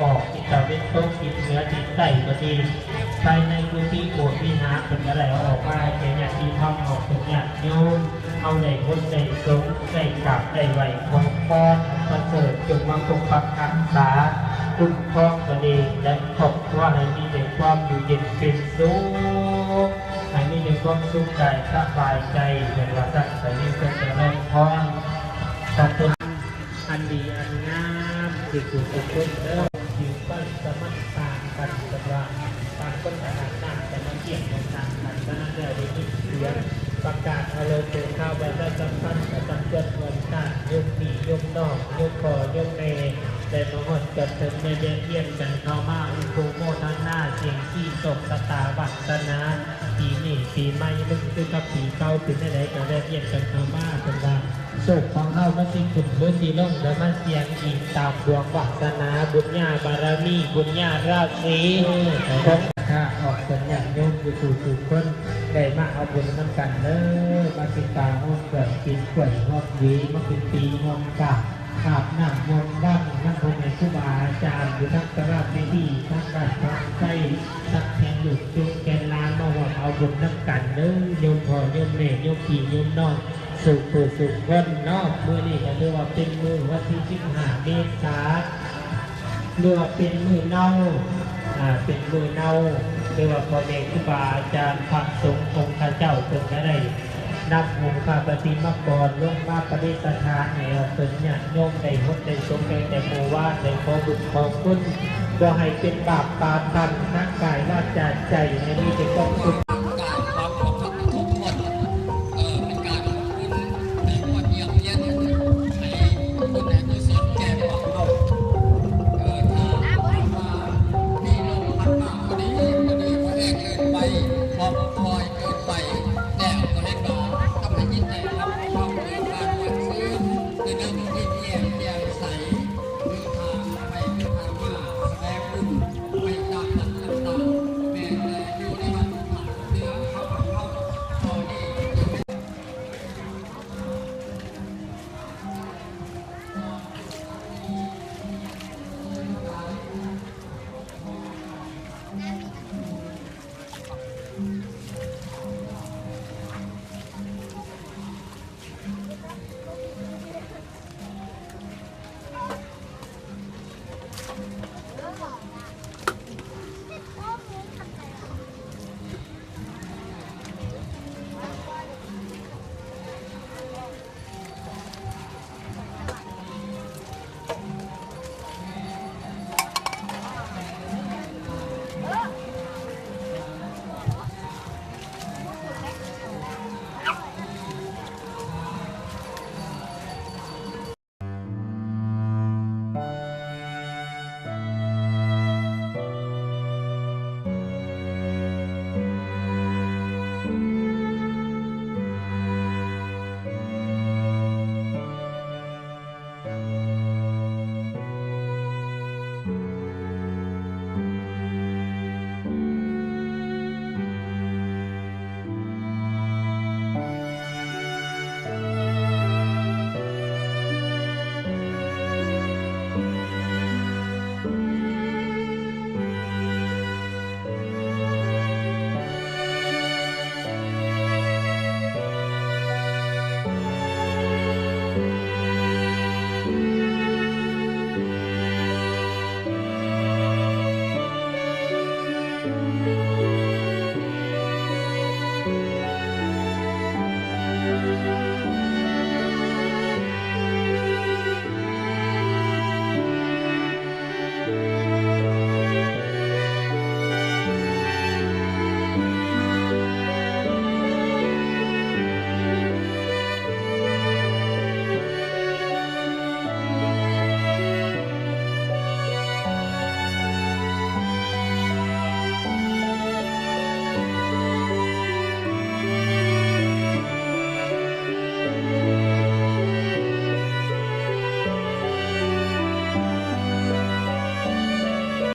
ອອກ ທິດຕາເວັນຕົກ ທິດເໜືອ ທິດໃຕ້ກໍດີ ພາຍໃນກຸຕິໂບດວິຫານເພິ່ນກໍໄດ້ເອົາອອກມາໃຫ້ແກ່ຍາດຕິທຳ ອອກເປັນຍາດໂຍມ ເຮົາໄດ້ບຸນໄດ້ສົງ ໄດ້ກາບໄດ້ໄຫວ້ ຂໍພອນອັນປະເສີດ ຈົ່ງມາປົກປັກຮັກສາ ຄຸ້ມຄອງຕົນເອງ ແລະ ຄອບຄົວ ໃຫ້ມີແຕ່ຄວາມຢູ່ເຢັນເປັນສຸກ ໃຫ້ມີແຕ່ຄວາມສຸກກາຍສະບາຍໃຈ ເພິ່ນວ່າຊັ້ນ ໃຫ້ມີແຕ່ຈະເລີນພອນ ຂອບຄຸນ ອັນດີອັນງາມ ທີ່ຜູ້ທຸກຄົນເດີ ຖືໄປສະໝັກສານກັນ ເພິ່ນວ່າ ຕ່າງຄົນຕ່າງອາບນ້ຳ ສະໝັກກຽມກັນ ສານກັນ ສະນັ້ນແລ້ວໄດ້ຍິນສຽງປະກາດ ເອົາໂລໂກຄາ ປະຊາສຳພັນ ກະທັງເພື່ອນຮ່ວມຊາດ ໂຍມພີ່ໂຍມນ້ອງ ໂຍມພໍ່ໂຍມແມ່ ໄດ້ມາຮອດຈອດເຖິງ ໄດ້ແວະວຽນກັນເຂົ້າມາ ອະນຸໂມທະນາ ສ່ຽງຊີໂຊກຊະຕາວາສະໜາ ປີນີ້ປີໃໝ່ ມັນຄືກັບປີເກົ່າ ເປັນແນວໃດກະແວະວຽນກັນເຂົ້າມາ ເພິ່ນວ່າ ໂຊກຂອງເຮົາມັນຊິຂຶ້ນຫຼືຊິລົງ ກະມາສ່ຽງອີງຕາມດວງວາສະໜາ ບຸນຍາບາລະມີ ບຸນຍາລາສີ ເອີ ຂອງ ຂ້າອອກເຊີນຍາດໂຍມຢູ່ທຸກໆຄົນ ໄດ້ມາເອົາບຸນນຳກັນເດີ ມາກິນປາຫອມເປືອກ ກິນກ້ວຍຫອມຫວີ ມາກິນປີຫອມກາບ ອາບນ້ຳຮ່ວມວັງນຳພໍ່ແມ່ຄູບາອາຈານ ຢູ່ທັງສາລາພິທີ ທັງບ້ານພັກໄຊ ທັງແຂກລູກຈຸແຂກຫຼານ ມາຮ່ວມເອົາບຸນນຳກັນເດີ ໂຍມພໍ່ໂຍມແມ່ ໂຍມພີ່ໂຍມນ້ອງ ສູ່ຜູ້ສູ່ຄົນເນາະ. ມື້ນີ້ກໍຖືວ່າເປັນມື້ວັນທີສິບຫ້າເມສາ ຫຼືວ່າເປັນມື້ເນົາ ອ່າ ເປັນມື້ເນົາ ຖືວ່າພໍ່ແມ່ຄູບາອາຈານ ພະສົງອົງຄະເຈົ້າເພິ່ນກໍໄດ້ນຳອົງພະປະຕິມາກອນລົງມາປະດິດສະຖານໃຫ້ອອກເຖິງຍາດໂຍມໄດ້ຫົດໄດ້ສົງ ຕັ້ງແຕ່ມື້ວານ ໄດ້ຂໍບຸນຂໍຄຸນ ບໍ່ໃຫ້ເປັນບາບຕາມທັນ ທັງກາຍວາຈາໃຈ ໃຫ້ມີແຕ່ຄວາມສຸກ.